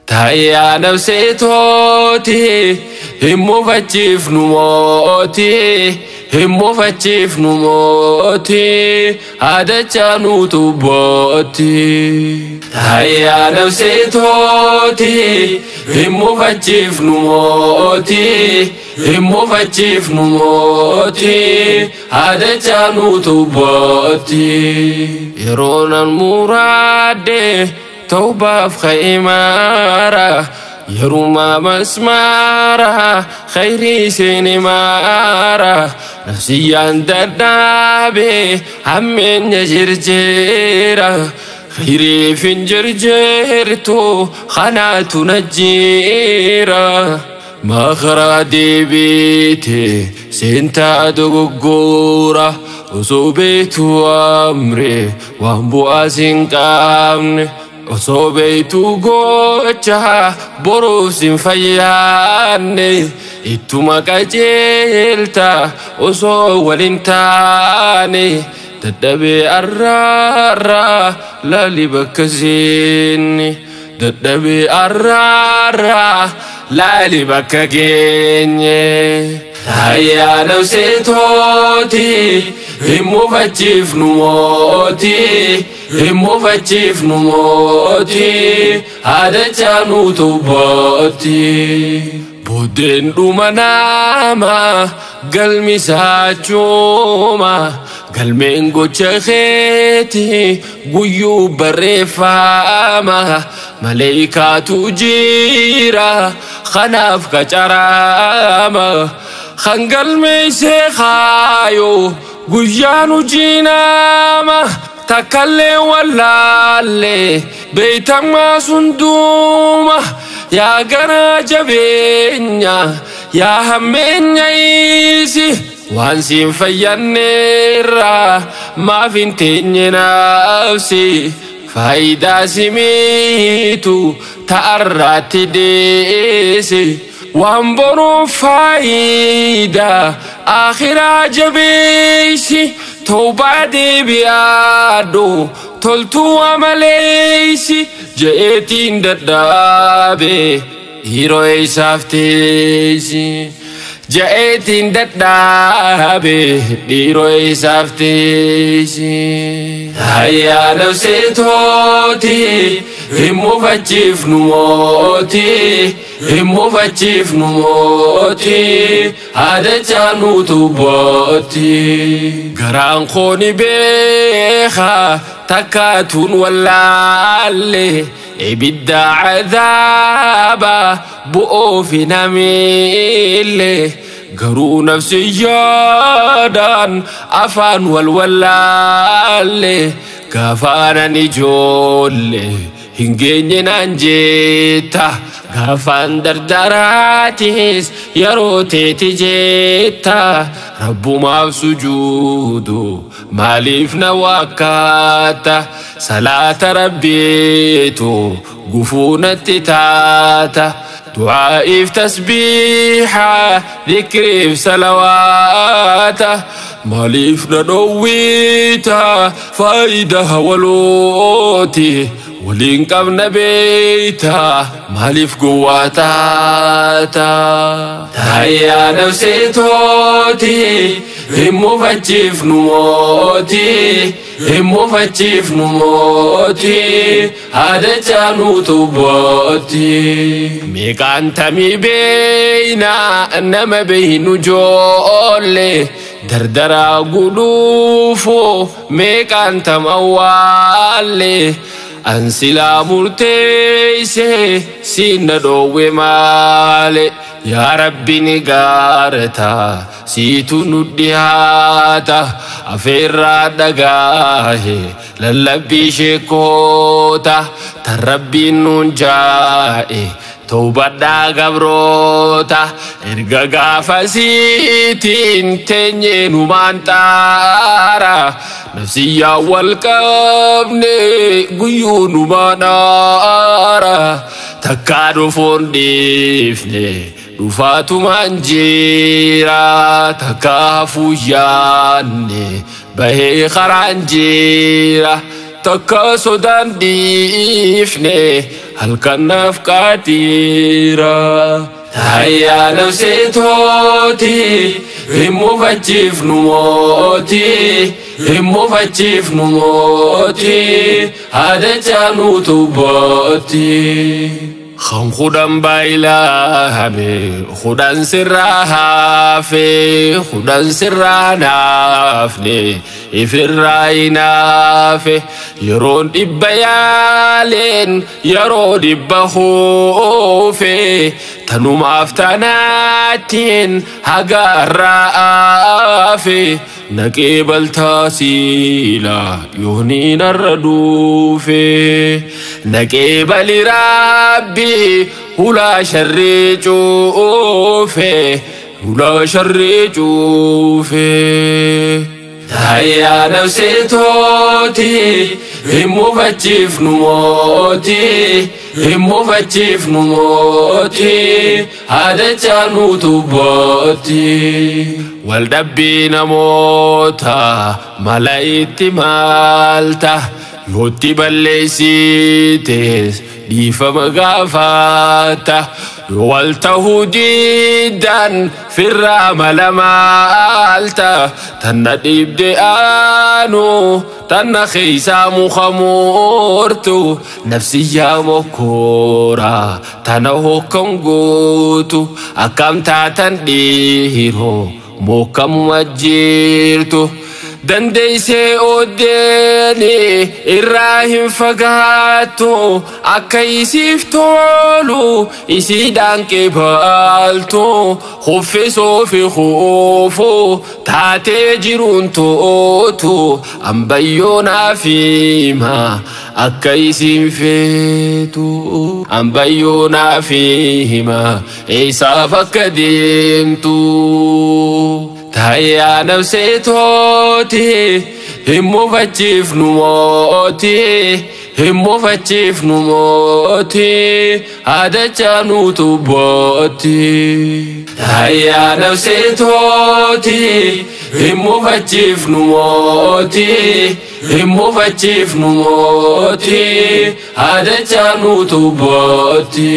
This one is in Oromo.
Taayyaa nafsee tooti hin mufachiifnu mooti hin mufachiifnu mooti haadachaa nuutu booti. Taayyaa nafsee tooti hin mufachiifnu mooti hin mufachiifnu mooti haadachaa nuutu booti. Yeroo nan muraadde tawbaaf kha'imaara yeruma masmaara khayrii seenimaara nafsiyyaan dadhaabe hammeenya jirjeera khayriif hin jirjeertu kanaatu na jira. Makaraa deebiite seentaa dogoggora osoo beektu amre waan bu'aa sin qabne osoo beektu gocha boruuf sin fayyaanne ittuma qajeelta osoo walin taane dadhabee arraarraa laali bakka seenne dadhabee arraarraa laali bakka geenye. Taayyaa nafsee tooti hin mufachiifnu mooti hin mufachiifnu mooti haadachaa nuutu booti. Booddeen dhuma nama galmi saachuuma galmeen gocha keeti guyyuu barreeffama maleeykaatu jira kanaaf qacaraama kan galmeessee kaayoo guyyaan hojii nama takkallee wallaallee beeytamaa sunduuma yaa garaa jabeenya yaa hammeenya isi waan siin fayyanneerraa maaf hin teenye nafsi faayidaa simiitu ta'arraatti deesse waan boruuf faayidaa akhiraa jabeessi tawbaa deebi'aadhu toltuu amaleessi je'eetiin dadhaabe dhiiroo isaaf teessi. Je'eetiin dadhaabe dhiiroo isaaf teessi. Taayyaa nafsee tooti hin mufachiifnu mooti hin mufachiifnu mooti haadachaa nuutu booti. Garaan koo ni beeka takkaatuun wallaalle ibidda cadaaba bu'uuf hin hamiille garuu nafsiyyaadhaan afaan wal wallaalle gaafaanan ijoolle hin geenye naan jetta gaafaan dardaraatis yeroo teeti jetta rabbumaaf sujuudu maaliif na wakkaata salaata rabbiitu gufuu natti taata du'aa'iif tasbiiha dhikriif salawaata maaliif na dhowwiita faayidaa walooti waliin qabna beeyta maaliif gowwaa taata. Taayyaa nafsee tooti hin mufachiifnu mooti hin mufachiifnu mooti haadachaa nuutu booti. Meeqaan tamii beeyna nama beeynu joolle dardaraa guluufu meeqaan tam awwaalle ansilaa murteeyse siin na dhoowwe maale yaa rabbi ni gaarata siitu nu dhihaata afeerraa dhagaahe lallabbii sheekoota tan rabbiin nuun jaa'e tawbadhaa gabroota erga gaafasiitiin teenyee numaan xaara nafsiyyaa wal qabne guyyuu numaan aara takkaa dhufuun dhiifne dhufaatumaan jira takkaa hafuu yaanne bahee karaan jira. Takka sodaan dhiifne halkan naaf qaatiira. Taayyaa nafsee tooti hin mufachiifnu mooti hin mufachiifnu mooti haada caanuutu booti. Kan kudhan baay'ilame kudhan sirraa hafe kudhan sirraa naafne ifirraa hinaafe yeroon dhibba yaaleen yeroo dhibba hoofe tanumaaf tanaattiin hagaarraa aafe naqee baltaa siila yoonii narra duufe naqee bali rabbi hulaa sharrii cuufe hulaa sharrii cuufe. Taayyaa nafsee tooti hin mufachiifnu mooti hin mufachiifnu mooti haada caanuutu booti. Waldhabbii namoota mala itti maalta yootti balleessites dhiifama gaafata. Wal ta'uu diidan firraa mala maalta tanna dhiibde aanu tanna keeysaa muka moortu nafsiyyaa mokkoora tana hokkan gootu akkam taatan dhiiroo mokkamuma jirtu. Dandeessee ooddeeni irraa hin fagaattu akka isiif tolu isiidhaan qeebaaltu huffisoo fi huufu taatee jiruun tootu ambayyoo naaf hima akka isiin feetu ambayyoo naaf hima eessaaf akka deemtu. Taayyaa nafsee tooti hin mufachiifnu mooti hin mufachiifnu mooti haada caanuutu booti. Taayyaa nafsee tooti hin mufachiifnu mooti hin mufachiifnu mooti haada caanuutu booti.